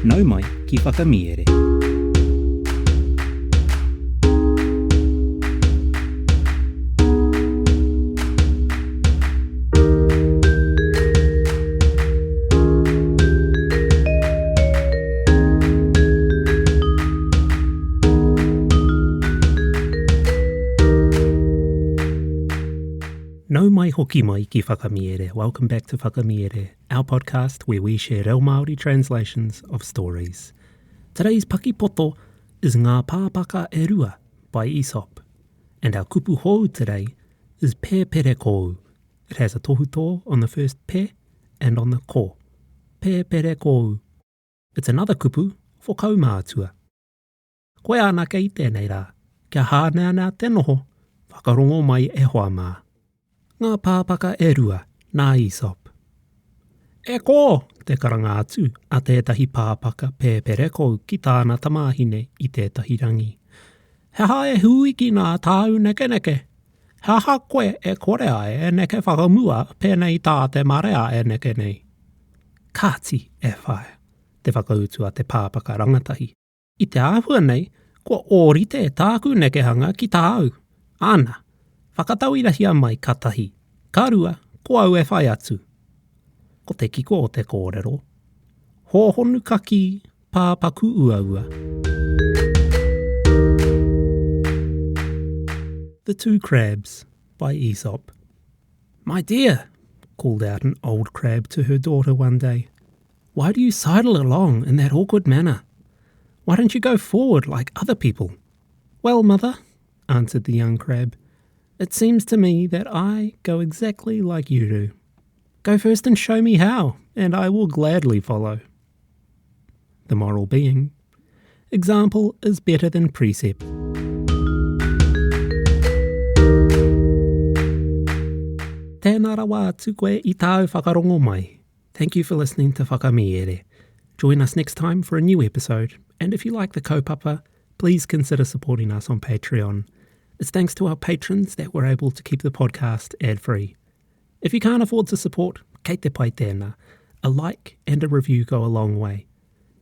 Nau mai ki Whakamiere. Nau mai hoki mai ki Whakamiere. Welcome back to Whakamiere, our podcast where we share reo Māori translations of stories. Today's pakipoto is Ngā Pāpaka e Rua by Aesop. And our kupu hou today is Pēperekōu. It has a tohutō on the first pe and on the ko. Pēperekōu. It's another kupu for kaumātua. Koe anake i tēnei rā, kia hāneanea te noho, whakarongo mai e hoa mā. Ngā pāpaka e rua, nā Aesop. E kō! te karanga atu a tētahi pāpaka pēperekou ki tāna tamāhine i tētahi rangi. He aha e hūiki nā tāu nekeneke? He aha koe e kore ai e neke whakamua pēnei tā te marea e neke nei? Kāti, e whaea, te whakautu a te pāpaka rangatahi. I te āhua nei, kua ōrite tāku nekehanga ki tāu. Āna, whakatauirahia mai ka tahi, ka rua, ko au e whai atu. Ko te kiko o te kōrero, hōhonu kakī, pāpaku uaua. The Two Crabs by Aesop My dear, called out an old crab to her daughter one day, why do you sidle along in that awkward manner? Why don't you go forward like other people? Well, mother, answered the young crab, it seems to me that I go exactly like you do. Go first and show me how, and I will gladly follow. The moral being, example is better than precept. Tēnā rawa atu koe i tāu whakarongo mai. Thank you for listening to Whakamiere. Join us next time for a new episode, and if you like the kaupapa, please consider supporting us on Patreon. It's thanks to our patrons that we're able to keep the podcast ad-free. If you can't afford to support, kei te pai tēnā. A like and a review go a long way.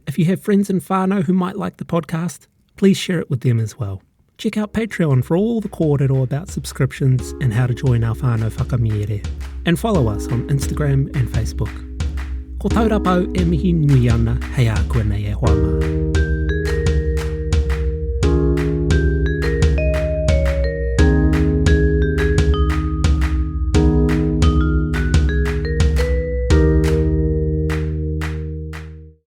If you have friends and whānau who might like the podcast, please share it with them as well. Check out Patreon for all the kōrero about subscriptions and how to join our whānau whakamiere. And follow us on Instagram and Facebook. Ko Taurapau e mihi nui ana hei a koe nei e hoa mā.